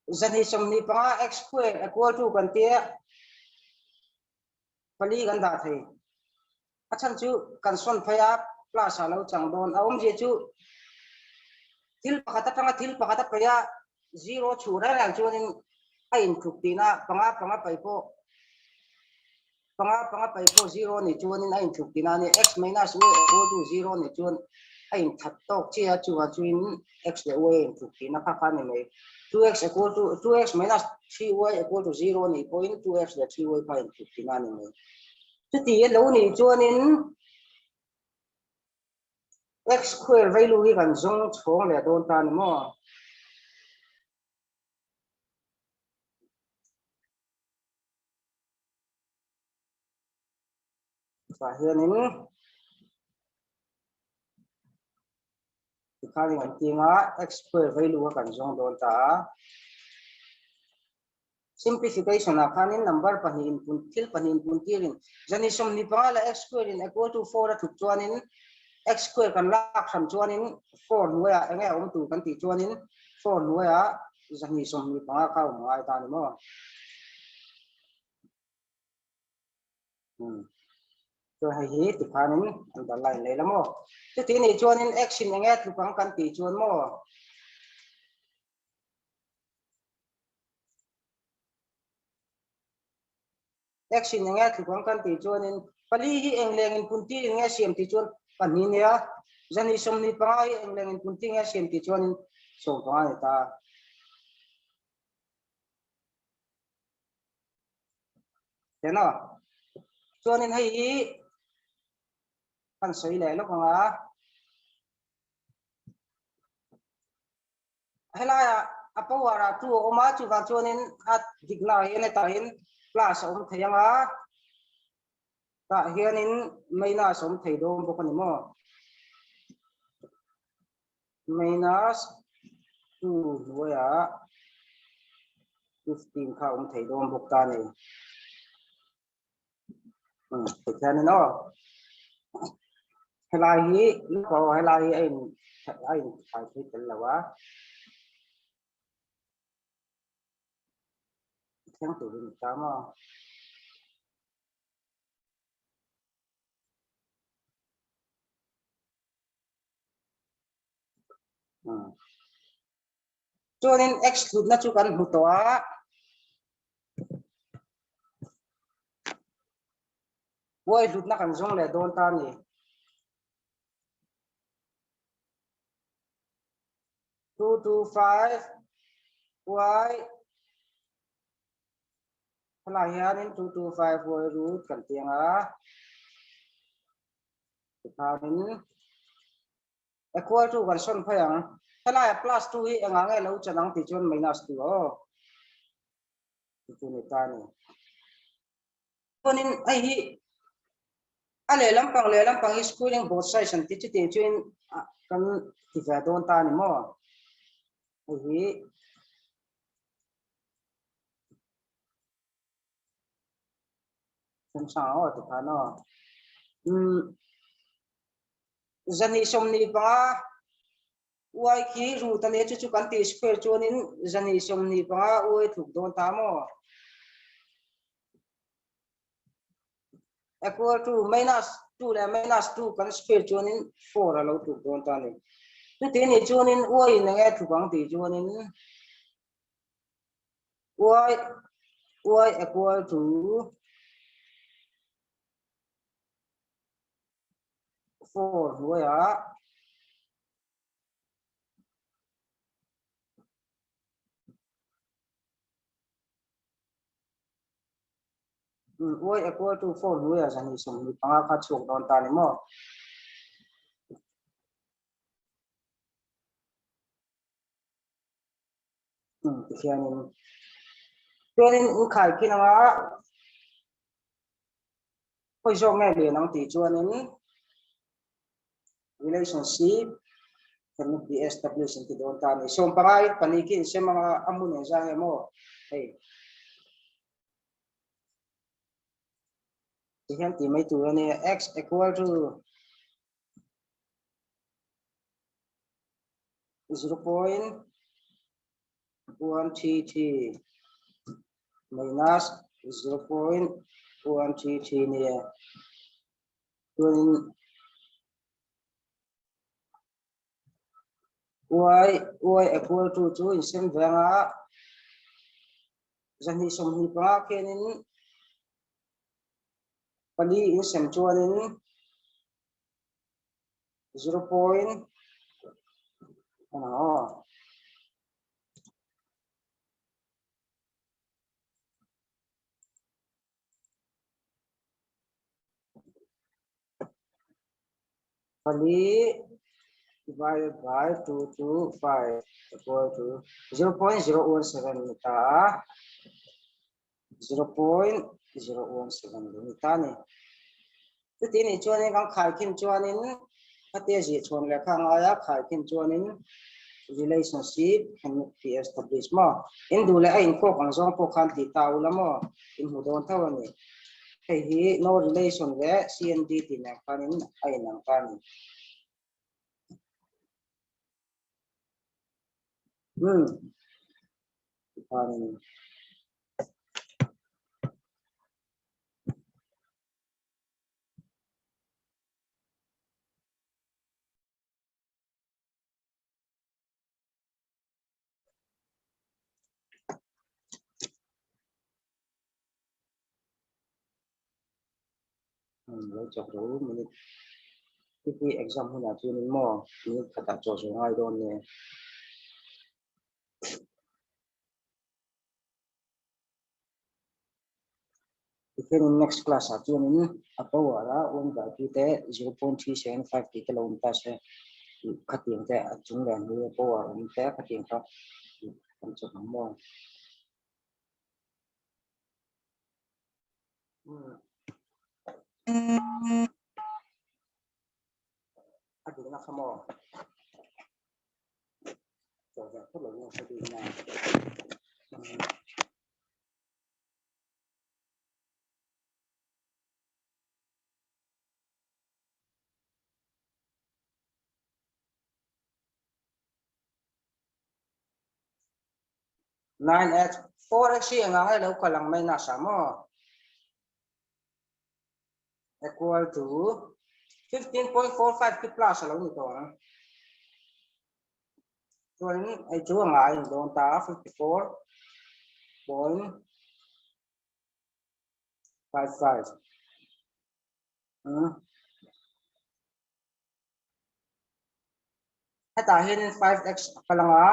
225 x square equal to kan tia pali kan dah thei. A chhan chu kan sawn phei a plus ah lo chang dawn. A awmzia chu thil pakhat atanga thil pakhat a paih a zero chhuh reng reng chuanin a intluk tihna panga panga paih pawh panga panga paih pawh zero ni chuanin a intluk tihna a ni. X minus y equal to zero ni chuan a inthat tawk chiah a chuvang chuin x leh y a intluk tihna kha kha a ni mai. 2x equal to 2x minus 3y equal to zero nih pawhin 2x leh 3y kha a intluk tihna a ni mai. Chuti a lo nih chuanin x square value hi kan zawng chhawng leh dawn ta a ni maw? Tah hianin tikhanin kan ting a, x square value a kan zawng dawn ta a. Simplification ah khanin number pahnih in pun thil pahnih in pun tirin 25 leh x square in equal to 4 a tluk chuanin x square kan lak hran chuanin 4 hnuaiah enge a awm tur kan tih chuanin 4 hnuaiah 225 kha a awm ngai ta a ni maw? Chuan hei hi tikhanin underline leh la maw? Chuti nih chuanin x in enge tluk ang kan tih chuan maw? X in enge tluk ang kan tih chuanin pali hi eng leng in punti in nge siam tih chuan pahnih nia 225 hi eng leng in punti nge siam tih chuanin 15 ni ta. Tena chuanin hei hi kan sawi leh lawk anga Helaiah a power ah 2 a awm a, chuvang chuanin a dikna ah hian hetah hian plus a awm thei ang a, tah hianin minus a awm thei dawn bawk a ni maw? Minus 2 hnuaiah 15 kha a awm thei dawn bawk ta a ni. Tikhianin aw helai hi aw helai hi a in a in thai thei tel lo a thleng turin a tang a. Chuanin x hlutna chu kan hmu tawh a. Y hlutna kan zawng leh dawn ta a ni. 225 y helai hianin 225 y root kan ti ang a. Tikhanin equal to kan sawn phei ang. Helaiah plus 2 hi engah nge lo chan ang tih chuan minus 2 aw. Chu ni ta ni. Chuanin hei hi a lehlam pang lehlam pang hi squaring both sides an ti chutiang chuan kan ti ve dawn ta ni maw. Hei hi Samsung aw ti khan aw. 225 y khi root a nia chu chu kan tih square chuanin 225 y tluk dawn ta maw? Equal to minus 2 leh minus 2 kan square chuanin 4 a lo tluk dawn ta a ni. Chuti nih chuanin y in enge tluk ang tih chuanin y y equal to 4 hnuaiah y equal to 4 hnuaiah 225 kha chhuak dawn ta ni maw? Tikhianin chuanin in khaikhin anga Khawi zawk nge lian ang tih chuanin relationship cannot be established an ti dawn ta a ni. Sawmpangai in pahnih khi insem anga a hmun eng zang nge maw hei. Ti hian tih mai tur a ni x equal to 0. 133 minus 0.133 nia. Chuanin y y equal to chu insem venga 225 khianin pali insem chuanin 0 point ano aw. Pali divided by 2 to 5 equal to 0.017 ni ta a. 0.017 ni ta ni. Chuti nih chuanin kan khaikhin chuanin khatia zih chhuan leh kha ngaia khaikhin chuanin relationship cannot be established maw? In duh leh a inkawk ang zawng pawh khan tih ta ula maw? In hmu dawn tho a ni. Hei hi no relation leh CND tih nen khanin a inang ta a ni. Hmm. Tikhanin. Lo chawk ro minute khi exam hunah chuanin maw minute khatah chaw zawh ngai dawn nge. Tikhianin next class ah chuanin a power a one by two te 0.375 tih te lo awm ta se khatiang te a chung leh a hnuaia power awm te khatiang kha kan chawk ang maw. A dikna kha maw? Chaw ve phawt lo nge ka dikna. Nine x four x hi engah nge lo kal ang mai nasa maw? Equal to 15.45 khi plus a lo ni tawh ang. Chuan hei chu a ngai in dawn ta 54.55. Hetah hianin 5x a kal ang a,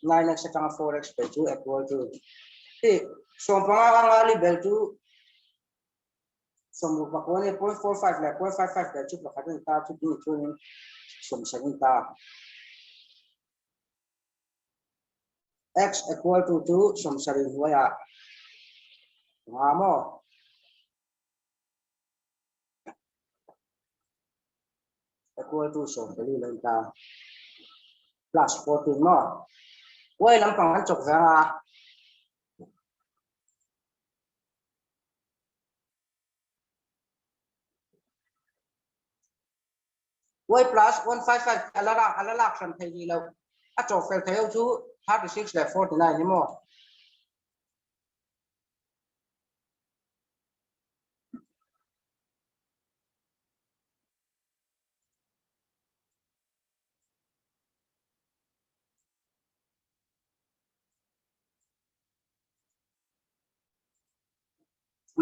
9x atanga 4x pe chu equal to hi sawmpanga anga libel chu sawmruk pakua ni 0.45 leh 0.55 bel chu pakhat a ni ta chu tih chuanin sawmsarih a ni ta. X equal to chu sawmsarih hnuaiah nga maw? Equal to 14 lo ta plus 14 maw? Y lampang an chawk vang a. Y plus 155 a la rak a la lak hran thei rih lo. A chawh fel thei ho chu 36 leh 49 hi maw?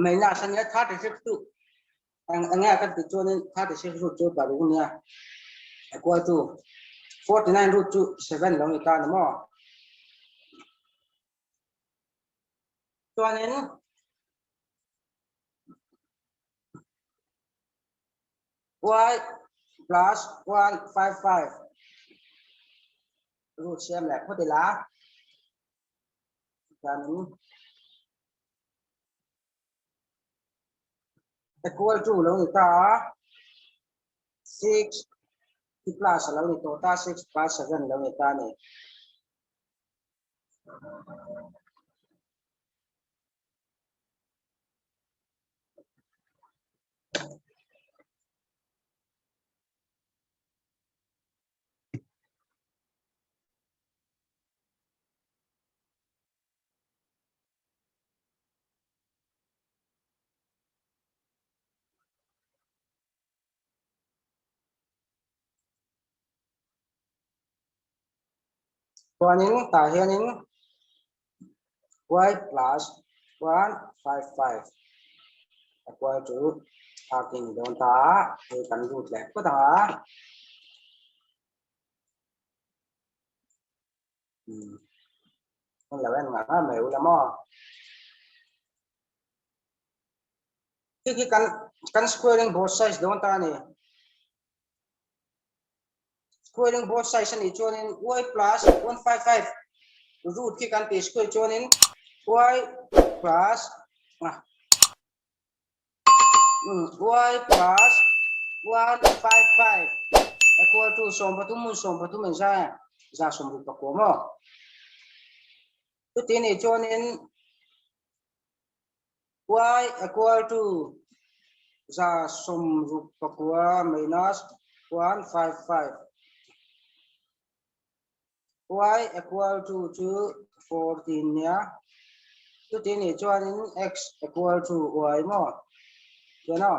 Minus a nia 36 chu eng enge kan tih chuanin 36 root chu paruk a nia equal to 49 root chu 7 lo ni ta ni maw? Chuanin y plus 155 root siam leh phawt ila chuanin equal to lo ni ta a 6 plus lo ni tawh ta 6 plus 7 lo ni ta a ni. Chuanin tah hianin y plus 155 equal to 13 ni dawn ta a, hei kan lut leh phawt ang a. Kan lo en ngar ngar mai ula maw. Khi khi kan kan squaring both sides dawn ta a ni. Squaring both sides a nih chuanin y plus 155 root khi kan tih square chuanin y plus y plus 155 equal to 13 hmun 13 in za za sawmruk pakua maw? Chuti nih chuanin Y equal to 169 minus 155. Y equal to chu 14 nia. Chuti nih chuanin x equal to y maw? Chuan aw.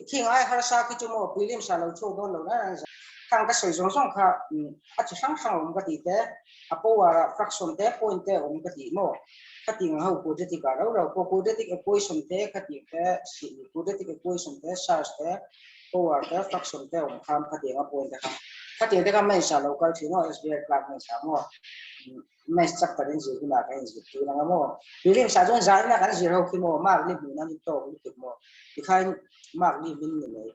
Khi ngai harsa khi chu maw prelim sa lo chhuak dawn lo na khang ka sawi zawng zawng kha a chi hrang hrang awm ka tih te a power ah fraction te point te awm ka tih maw khating ho quadratic ah rau rau pawh quadratic equation te khating te quadratic equation te size te power te fraction te awm khan khatiang a point te kha khatiang te kha mains ah lo kal thin aw SBI clerk mains ah maw Maths chak kan inzir hunah kan inzir tir ang a maw? Prelim sa chuan zaina kan zir ho khi maw mark li hmuh nan in tawk lutuk maw? Tikhain mark li hmin ni mai.